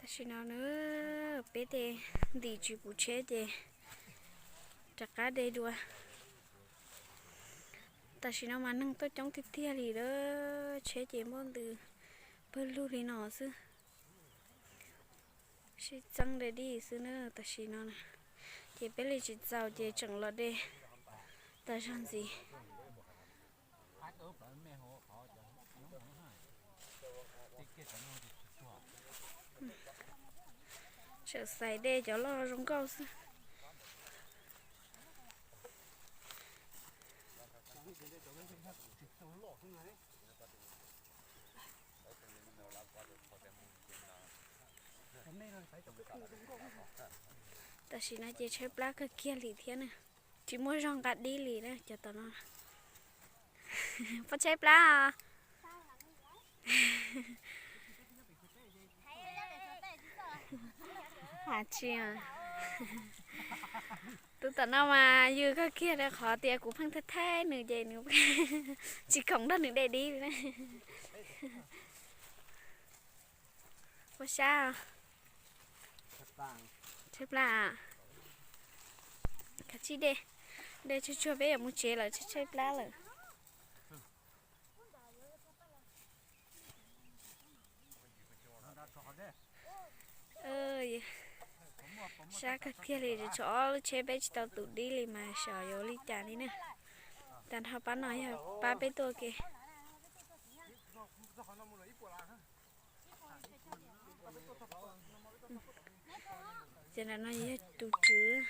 Tam sim no na, peb tej ntim tsis puv tsheb ces rov qab de dua. Tam sim no mas neeg tuaj coob tiag tiag li lawm, tsheb ces npauj ntws pawg lug li no xwb. Sib txeeb de dib xwb na tam sim no na. Ces peb li tsis txaus ces tseem los de tas zog ntxiv. Tseem xaiv de cov loj zoo nkauj xwb. Tam sim no ces tshaib plab kawg kiag li thiab na. Tsis muaj zog nqa dib li na cov tom no. Puas tshaib plab os? Tsis, tus tom no mas yws kawg kiag rau qhov tias kuv pheej thaij thaij nws ces nws tsis khoom nrog nws de dib li na. Ua sab, tshaib plab. Kav tsij de, de tsuag tsuag peb yuav mus tsev lawm, tshaib plab lawm. Sab kawg kiag li, tshuav ob lub tsheb peb tsis tau tus dib li mas xyov yuav li cas li na. Tag nrho pab no yog pab peb tuaj ke. Ces no yog tus tswv.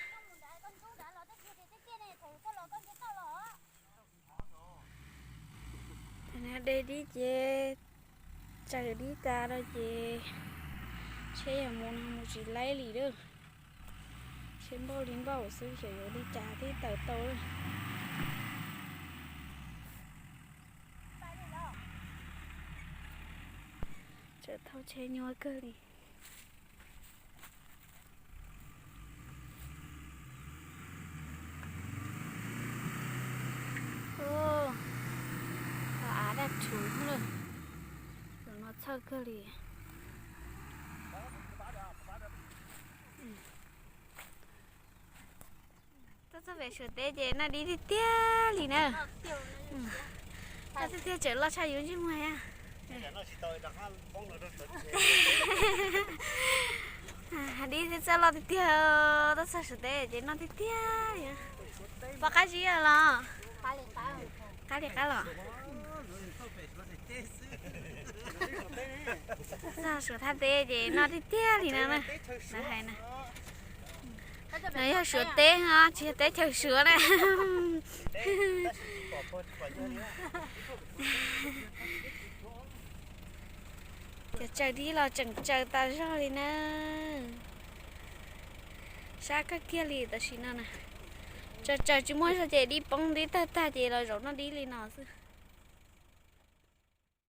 De dib ces tsaws dib tas no ces tsheb yog mus no mus tsis laib li lawm. Tsheb npauj li npauj xwb, xyov yuav li cas thiaj tawm tau. Tseem thauj tsheb nyuaj kawg li. Av daj rhuv lawm, tus no txhawj kawg li. Tuaj txog pem Suav teb ces noj dib tiag tiag li na. Noj tiag tiag, tseem loj tshaj yus ntsej muag thiab. Dib thiab txawj loj tiag tiag, tuaj txog Suav teb ces noj tiag tiag li. Pom qab zib los? Qab li qab los. Txog Suav thaj teb ces noj tiag tiag li no na. Lawv hais na, no yog Suav teb os, tsis yog teb chaws Suav na. Cov tsaws dib los tseem tsaws tas zog li na. Sab kawg kiag li tam sim no na. Tsaws tsaws tsis muaj zog ces dib poob dib tawg tag ces los zaum noj dib li no xwb.